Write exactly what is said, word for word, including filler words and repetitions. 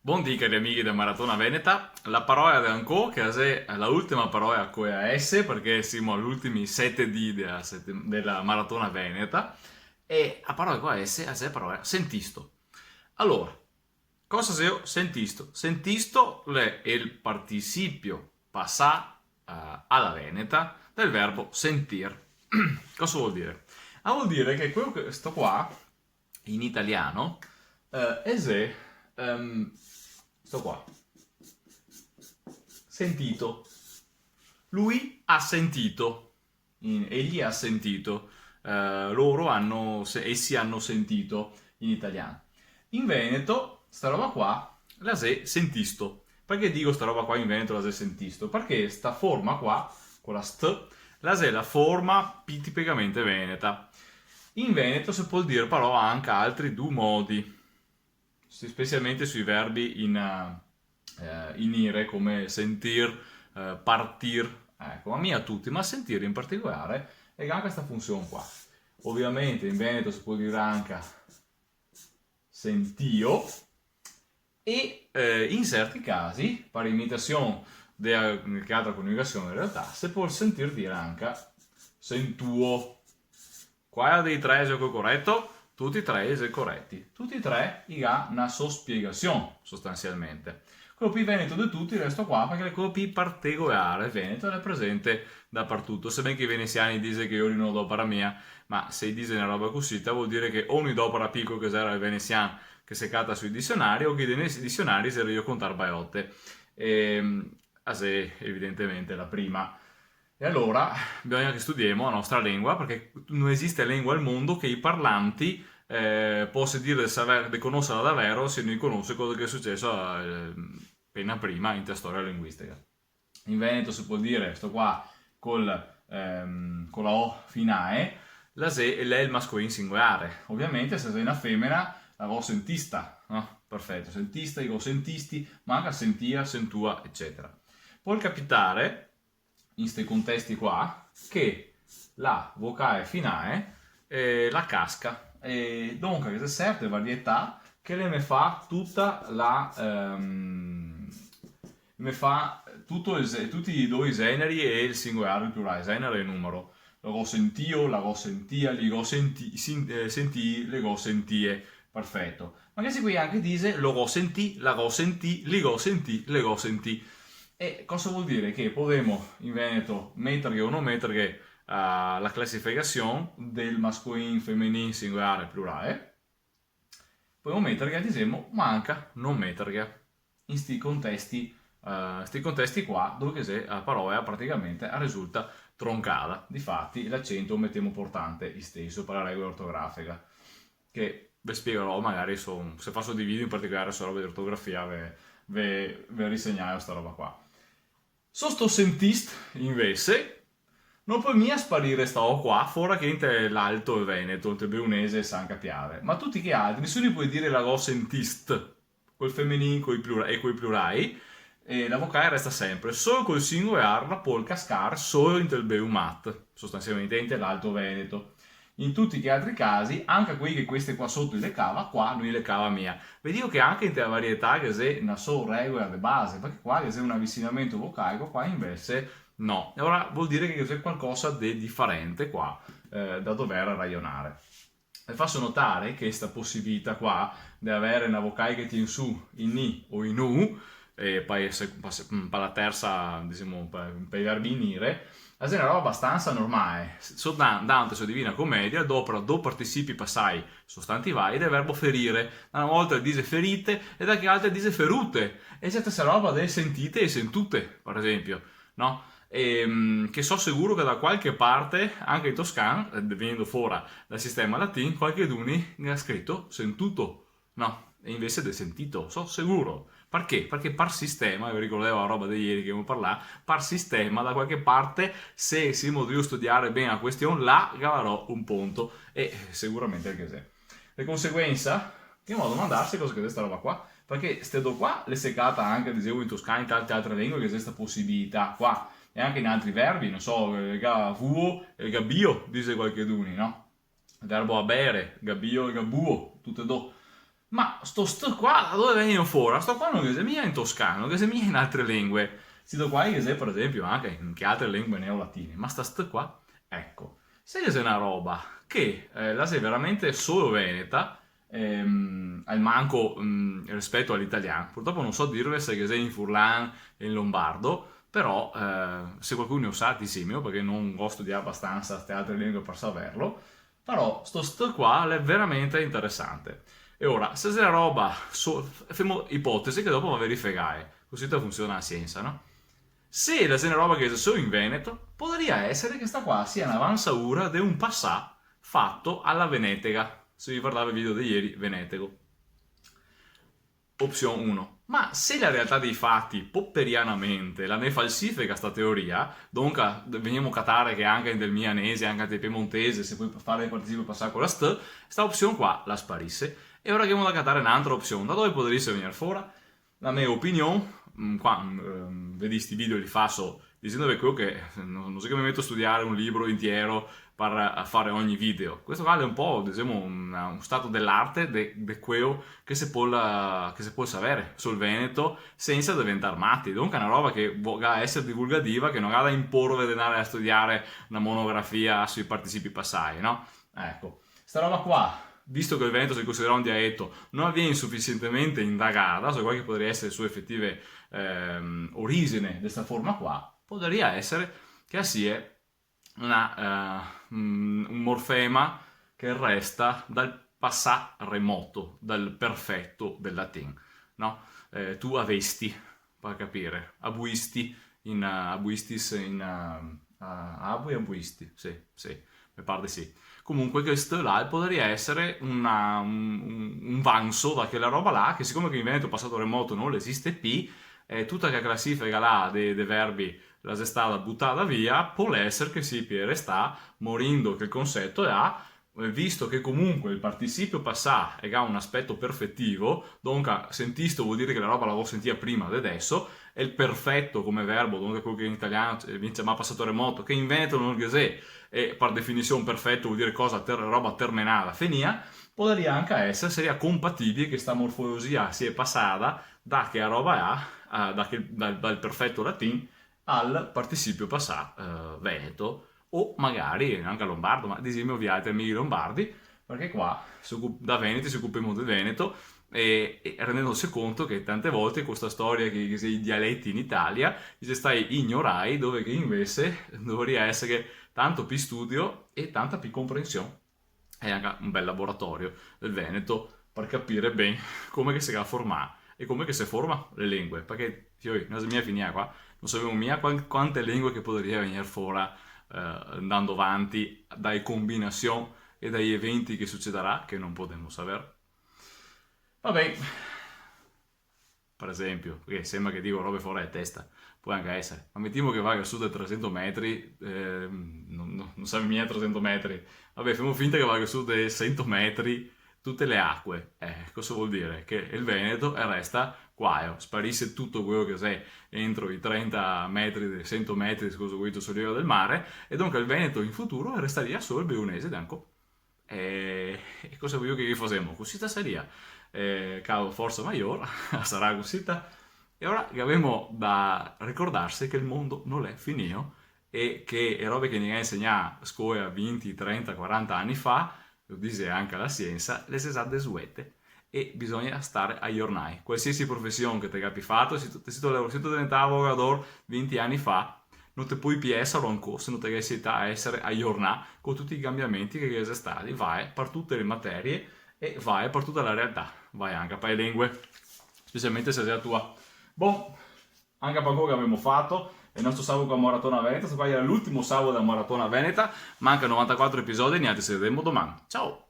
Bondì, cari amighi de Maratona Veneta. La paroła de ancò, che a xe la ultima paroła co ła S, parché semo a l'ultimi sete dì de ła sete-, de ła Maratona Veneta, e ła paroła co ła S, a xe ła paroła sentisto. Alora, cosa xeo sentisto? Sentisto l'è el participio pasà, eh, a ła veneta del verbo sentir. Cosa vol dire? Ah, vol dire che queło che, sto qua, in italian, eh, el xe, ehm, sto qua. Sentito. Lui ha sentito. In, egli ha sentito. Eh, loro hanno se-, essi hanno sentito in italian. In veneto, sta roba qua, ła xe sentisto. Parché digo sta roba qua in veneto ła xe sentisto? Parché sta forma qua, co ła st, ła xe ła forma pi-, tipicamente veneta. In veneto se pol dir però anca altri du modi, s-, specialmente sui verbi in, eh, in ire, come sentir, eh, partir. Eco, ma mia tuti, ma sentir in particolare, e ga anca sta funsion qua. Ovviamente in veneto se pol dir anca sentio, e, eh, in certi casi, par imitasion de qualche altra coniugasion in realtà, se pol sentir dir anca sentuo. Quałe dei tre xe coreto? Tuti e tre xe coreti. Tuti e tre i ga na so spiegasion, sostansialmente. Queło pi veneto de tuti, resto qua, parché l'è queło pi partegolare. Veneto l'è presente dapartuto, seben che i venesiani dixe che łori no ło dopara mia, ma se i dixe na roba cusì, vol dire che o no i dopara pi queło che xera el venesian che se cata sui disionari, o che i dene-, disionari xe drio contar bałote. Ehm, a xe evidentemente ła prima. E alora bisogna che studiemo ła nostra łengua, parché no esiste łengua al mondo che i parlanti, eh, posa dir de saver, de conoserla davero, se no i conose cosa che xe suceso, eh, pena prima inte ła storia łenguistica. In veneto se pol dir, sto qua, col, ehm, co ła O finałe, ła xe, ła xe el mascołin singołare. Ovviamente, se xe na femena, ła go sentista, no? Perfeto, sentista, i go sentisti, ma anca sentia, sentua, ecetera. Pol capitare, in sti contesti qua, che ła vocałe finałe, eh, ła casca. E donca ghe xe certe varietà che łe me fa tuta ła, ehm, me fa tuto el ze-, tuti i do generi e el singołare, el plurałe, genere e numero. Ło go sentio, ła go sentia, łi go senti-, sin-, eh, sentì, łe go sentie. Perfeto. Ma che se qui anca dixe ło go sentì, ła go sentì, łi go sentì, łe go sentì. E cosa vol dire? Che podemo in veneto meterghe o no meterghe, eh, ła clasificasion del mascołin, femenin, singołare, plurałe. Podemo meterghe, disemo, ma anca no meterghe. In sti contesti, eh, sti contesti qua, dove che xe ła paroła praticamente ła risulta troncada. Difati l'acento ło metemo portante isteso par ła regoła ortografica, che ve spiegarò magari so, se faso dei video in particolare su robe de ortografia, ve, ve, ve risegnalo sta roba qua. So sto sentist, invese, no pol mia sparire sta O qua, fora che inte l'alto veneto, inte el bełunese e San Capiare. Ma tuti che altri, nisuni pol dire ła go sentist, col femenin, coi plura-, e coi plurałi, e ła vocałe resta senpre. Soło col singołar ła pol cascar soło inte el bełumat, sostansialmente inte l'alto veneto. In tuti che altri casi, anca quei che queste qua soto i łe cava, qua no i łe cava mia. Ve digo che anca inte ła varietà ghe xe na so regoła de baxe, parché qua ghe xe un avisinamento vocałico, qua invese no. E ałora vol dire che ghe xe qualcosa de difarente qua, eh, da dover rajonare. Ve faso notare che sta posibiłità qua de avere na vocałe che tien su in ni o in u, e pa ese-, pa se-, mm, pa ła tersa, disemo, pa, pa i verbi in ire, ła xe na roba abastansa normałe. So Dan-, Dante, so Divina Comedia, dopara do partisipi pasałi sostantivałi del verbo ferire. Da na volta dixe ferite e da che altra dixe ferute. E xe ła stesa roba de sentite e sentute, par exenpio, no? Ehm, che so seguro che da qualche parte, anca in toscan, eh, vegnendo fora dal sistema latin, qualcheduni ga scrito sentuto, no? E invese de sentito, so seguro. Parché? Parché par sistema, ve ricordavo ła roba de ieri che gavemo parlà, par sistema da qualche parte, se semo drio studiare ben ła question, ła gavarò un ponto, e seguramente anca se. De conseguensa, ndemo a domandarse cosa che xe sta roba qua, parché ste do qua łe se cata anca, disevo, in toscan, in tante altre łengue che xe sta posibiłità qua, e anca in altri verbi, no so, eh, gavuo e gabio, dixe qualcheduni, no? El verbo abere, gabio e gabuo, tute e do. Ma sto st qua da dove vegno fora? Sto qua no ghe xe mia in toscano, no ghe xe mia in altre lengue. Sti do qua ghe xe, par esempio, anca in che altre lengue neolatine, ma sta st qua, eco. Se ghe xe na roba che, eh, la xe veramente solo veneta, ehm, almanco, mm, rispeto a l'italian, purtropo no so dirve se ghe xe in furlan e in lombardo, però, eh, se qualcuno lo sa, disimelo, parché no go studià abastansa ste altre lengue par saverlo, però sto st qua l'è veramente interesante. E ora, se xe na roba, so-, femo ipotesi che dopo va verifegae, cusì te funsiona la siensa, no? Se la xe na roba che xe solo in Veneto, podaria esare che sta qua sia na vansaura de un pasà fato a la venetega. Se ve vardave el video de ieri, venetego. Opsion uno. Ma se la realtà dei fati, poperianamente, la ne falsifega sta teoria, donca vegnemo catare che anca del milanese, anca del piemontese, se pol fare el participio pasà co la st, sta opsion qua la sparise. E ora ghemo da catare n'antra opsion. Da dove podarìa vegner fora? La me opinion, mm, qua, mm, ehm, vedì sti video li faso disendove queo che, eh, no, no xe che me meto a studiare un libro intiero par, eh, fare ogni video. Questo qua l'è un po', disemo, un, un stato de l'arte de, de queo che se pol, che se pol savere sul veneto sensa deventar mati. Donca xe na roba che vo-, ga da esare divulgativa, che no ga da imporve de ndare a studiare na monografia sui participi pasai, no? Eco, sta roba qua, visto che el veneto se considera un dialeto, no la vien sufisientemente indagada, so qual che podaria esare le so efetive, ehm, origine de sta forma qua, podaria esare che la sie na, eh, un, un morfema che resta dal pasà remoto, dal perfeto del latin, no? Eh, tu avesti, par capire, abuisti, in, eh, abuistis, in, eh, a-, abui, abuisti, sì, sì, me par de sì. Comunque, questo là podaria esare una, un, un, un vanso da quela roba là, che sicome che in veneto pasà remoto no esiste pi, eh, tuta quela clasifica là de, de verbi la xe stada butada via, pol esare che sia pi restà, morindo quel conceto là, eh, visto che comunque el participio pasà el ga un aspeto perfetivo, donca sentisto vol dire che la roba la go sentìa prima de deso, e el perfeto come verbo, donca queo che in italian, eh, vien ciamà passato remoto, che in veneto no ghe xe, e par definision perfeto vol dire cosa ter-, roba termenada, fenìa, podaria anca esare, saria conpatibile che sta morfologia sia pasada da quela roba là, eh, da che, dal, dal perfeto latin, al participio pasà, eh, veneto, o magari anca lombardo, ma disemo vialtri amighi lombardi, parché qua se ocup-, da veneti se ocupemo del veneto, e, e rendendose conto che tante volte co sta storia che, che xe i dialeti in Italia, i xe stai ignorai, dove che invese dovaria esare tanto pi studio e tanta pi comprension. Xe anca un bel laboratorio del veneto par capire ben come che se ga formà e come che se forma le lengue, parché, fioi, no xe mia finìa qua, no savemo mia quan-, quante lengue che podaria vegner fora, eh, ndando vanti dai combinasion e dai eventi che sucedarà, che no podemo saver. Va ben. Par esempio, parché sembra che digo robe fora de testa, pol anca esare, ma metemo che vaga su de tresento metri, ehm, no, no, no savemo mia tresento metri, va ben, femo finta che vaga su de sento metri tute le aque, eh, cosa vol dire? Che el Veneto el resta qua, eh, sparise tuto queo che xe entro i trenta metri, de sento metri, scusa, queo sul liveło del mare, e donca el Veneto in futuro el restaria solo el veonese de ancò. E, e cosa voio che ghe fasemo? Cusita saria, eh, caro Forza Maior, sarà cusita. E ora che gavemo da ricordarse che el mondo no l'è finìo e che e robe che ne ga insegnà scoła vinti, trenta, quaranta ani fa, lo dixe anca la siensa, le xe za desuete. E bisogna stare agiornai. Qualsiasi profesion che te gabi fato, se te, se te, se te deventà avogador vinti ani fa, no te pol pi esarlo ancò se no te ghe setà a esare agiornà co tuti i canbiamenti che ghe xe stati. Vae par tute le materie e vae par tuta la realtà. Vae anca pa le lengue, specialmente se xe a tua. Bon, anca pa queo che gavemo fato el nostro sabo co la Maratona Veneta. Sto qua jera l'ultimo sabo dela Maratona Veneta. Manca novantaquatro episodi, nialtri se vedemo doman. Ciao!